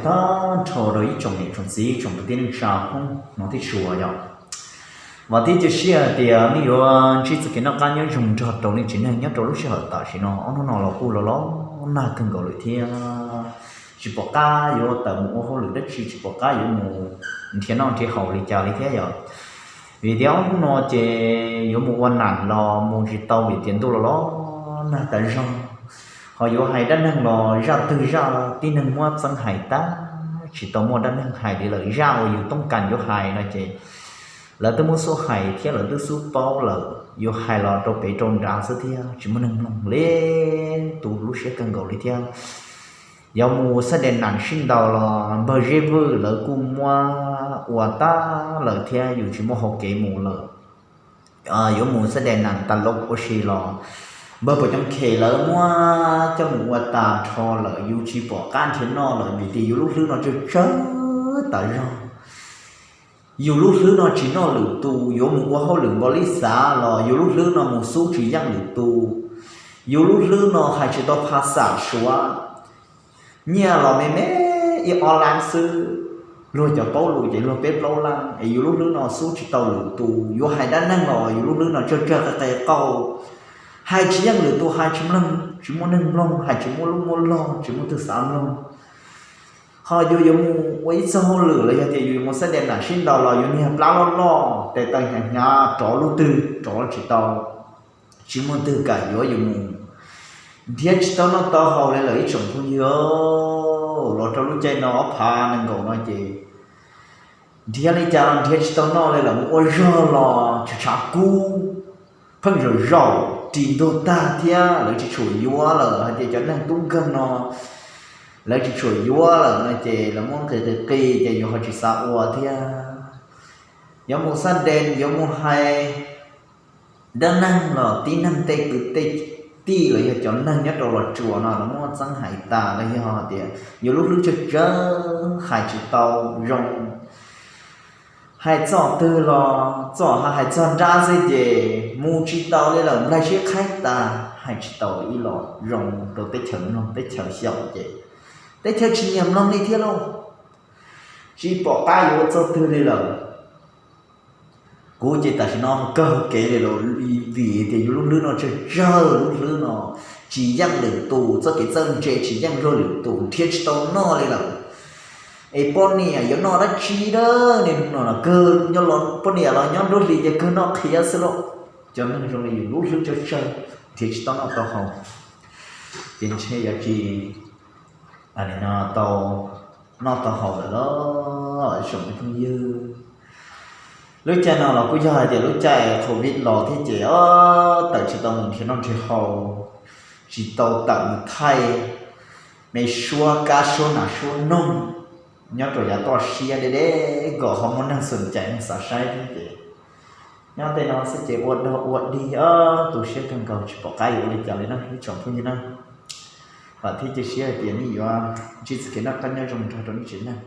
Tag nrho rau ib tsoom niam tsoom txiv tsoom kwv tij neej tsa Hmoob no thiab tshua yom. Vam thiab cia siab hais tias nej yuav ntsib txoj kev noj qab nyob zoo nrog rau nej tsev neeg nyob rau lub sij hawm tam sim no. Ob hnub no los kuj los los nag kawg nkaus lawm thiab tsis pom qab yuav tawm mus ua hauj lwm dab tsi, tsis pom qab yuav mus nrhiav noj nrhiav haus li cas li thiab yom. Vim tias ob hnub no ces yuav mus ua nam los mus tsis tau vim tias ntuj los los nag tas zog. Ho yuav hais dab neeg los zaj twg zaj tib neeg muab txeeb hais tag, tsis tau muaj dab neeg hais li lawm. Zaj uas yus toob kas yuav hais no ces lawv twb muab xub hais thiab lawv twb xub paub lawm, yuav hais los rau pem rau nrad xwb thiab tsis muaj neeg mloog li. Tu lub siab kawg nkaus li thiab. Yuav mus xab des nam sib ntaus los npawg Zeb Vwj lawv kuj muab ua tag lawm thiab yus tsis muaj hauv kev mus lawm. Yuav mus xab des nam tas loo ua si los npawg Pov Coob Khes lawv muab coj mus ua tas nrho lawm, yus tsis pom qab nrhiav noj lawm vim tias yus lub hlwb no tsawg tsawg tas zog. Yus lub hlwb no tsis noj lwm tus, yuav mus ua hauj lwm npaum li xav los yus lub hlwb no mus xub tsis yeej lwm tus. Yus lub hlwb no hais tsis tau pha xam suav, nyiaj los me me ib ob lab xwb, luag cov paub lus ces luag peb plaub lab es yus lub hlwb no xub tsis tau lwm tus. Yuav hais dab neeg los yus lub hlwb no tsawg tsawg qe qe qauj, hais tsis yeej lwm tus, hais tsis mloog, tsis muaj neeg mloog, hais tsis muaj lub muaj log, tsis muaj twg xav mloog. Ho yus yuav mus ua ib txog hauj lwm los yog tias yus yuav mus xab des nam sib ntaus los yus niag plab loj loj tes taw hnyav hnyav rov lub twg rov tsis tau, tsis muaj twg kam yuav yus mus. Nrhiav tsis tau noj tau haus li lawm ib tsoom phooj ywg. Los rau lub caij no ob phav nees nkaum no ces nrhiav li cas los nrhiav tsis tau noj li lawm, mus ua zog los tshav tshav kub, pheej zaum zaum ris ntuag tag thiab lawv tsis tshua yuav lawm. Hais tias cov neeg tub nkeeg no lawv tsis tshua yuav lawm no ces lawv muab nqis qis qis ces yus ho tsis xav ua thiab. Yuav mus xab des yuav mus hais dab neeg los tib neeg tej kwv tej tij los yog cov neeg nyob rau Los Tsuas no los muab txeeb hais tas los yog tias yus lub hlwb tsawg tsawg hais tsis tau zoo. Hais txoj twg los txoj ha hais txog nrab xwb ces mus tsis tau li lawm, nplaig siab qhaib tas hais tsis tau ib los zoo rau teb chaws mloog, teb chaws xyaum ces teb chaws tsis nyiam mloog li thiab lauj. Tsis pom qab yuav ua txoj twg li lawm. Kuv ces tam sim no kawg kev li lawm vim tias yus lub hlwb no tsawg tsawg, lub hlwb no tsis yeej lwm tus, txoj kev txawj ntse tsis yeej luag lwm tus, nrhiav tsis tau noj li lawm. Es poj niam yuav noj dab tsi dab ni no kawg, poj niam los nyob nruab hlis ces kawg noj qhiav xwb lauj. Cov neeg zoo li yus lub hlwb tsawg tsawg nrhiav tsis tau noj tau haus ces ntshe yuav tsis tau noj tau haus lawm los tsoom phooj ywg. Lub caij no los kuj yog hais tias lub caij covid los thiab ces tawm tsis tau mus nrhiav noj nrhiav haus, tsis tau tawm mus thaij me suab kab suab nas suab noog nyob rau yav toj siab deb deb kom ho muaj neeg xom cai neeg xav saib thiab ces nyob tej no xwb ces ua dog ua dig tu siab kawg nkaus tsis pom qab yuav ua li cas li na ib tsoom phooj ywg na. Vam thiab cia siab hais tias nej yuav ntsib txoj kev noj qab nyob zoo nrog rau nej tsev neeg.